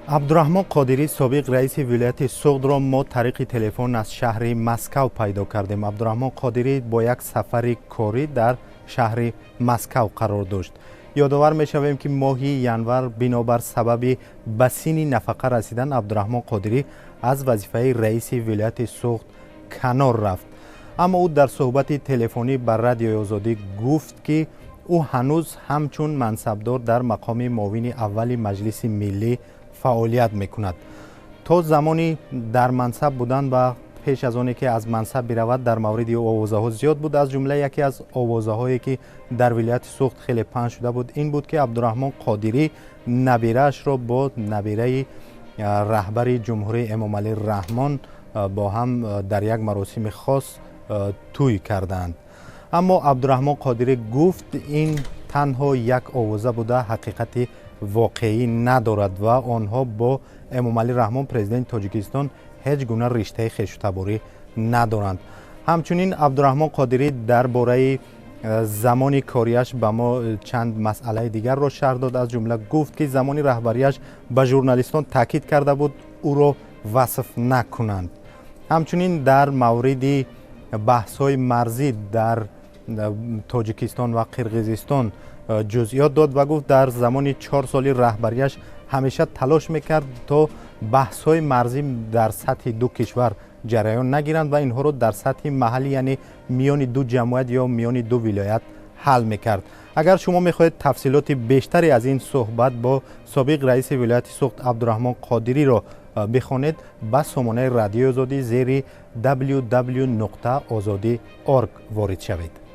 Абдураҳмон Қодирӣ, собиқ раиси вилояти Суғдро мо тариқи телефон аз шаҳри Москав пайдо кардем. Абдураҳмон Қодирӣ бо як сафари корӣ дар шаҳри Москав қарор дошт. Ёдовар мешавем, ки моҳи январ бинобар сабаби ба синни нафақа расидан Абдураҳмон Қодирӣ аз вазифаи раиси вилояти Суғд канор рафт. Аммо ӯ дар суҳбати телефонӣ ба Радиои Озодӣ гуфт, ки ӯ ҳанӯз ҳамчун мансабдор дар мақоми муовини аввали Маҷлиси Миллӣ фаъолият мекунад. То замони дар мансаб будан ва пеш аз оне ки аз мансаб биравад, дар мавриди ӯ овозаҳо зиёд буд. Аз ҷумла яке аз овозаҳое, ки дар вилояти Суғд хеле паҳн шуда буд, ин буд, ки Абдураҳмон Қодирӣ набираашро бо набираи раҳбари ҷумҳурӣ Эмомалӣ Раҳмон бо ҳам дар як маросими хос тӯй кардаанд. Аммо Абдураҳмон Қодирӣ гуфт, ин танҳо як овоза буда, ҳақиқати воқеӣ надорад ва онҳо бо Эмомалӣ Раҳмон, президенти Тоҷикистон, ҳеҷ гуна риштаи хешутаборӣ надоранд. Ҳамчунин Абдураҳмон Қодирӣ дар бораи замони кориаш ба мо чанд масъалаи дигарро шарҳ дод. Аз ҷумла гуфт, ки замони раҳбарияш ба журналистон таъкид карда буд, ӯро васф накунанд. Ҳамчунин дар мавриди баҳсҳои марзӣ дар Тоҷикистон ва Қирғизистон ҷузъиёт дод ва гуфт, дар замони 4 соли раҳбарияш ҳамеша талош мекард, то баҳсҳои марзӣ дар сатҳи ду кишвар ҷараён нагиранд ва инҳоро дар сатҳи маҳаллӣ, яъне миёни ду ҷамоат ё миёни ду вилоят ҳал мекард. Агар шумо мехоҳед тафсилоти бештаре аз ин суҳбат бо собиқ раиси вилояти Суғд Абдураҳмон Қодириро бихонед, ба сомонаи Радиои Озодӣ зери www.ozodi.org ворид шавед.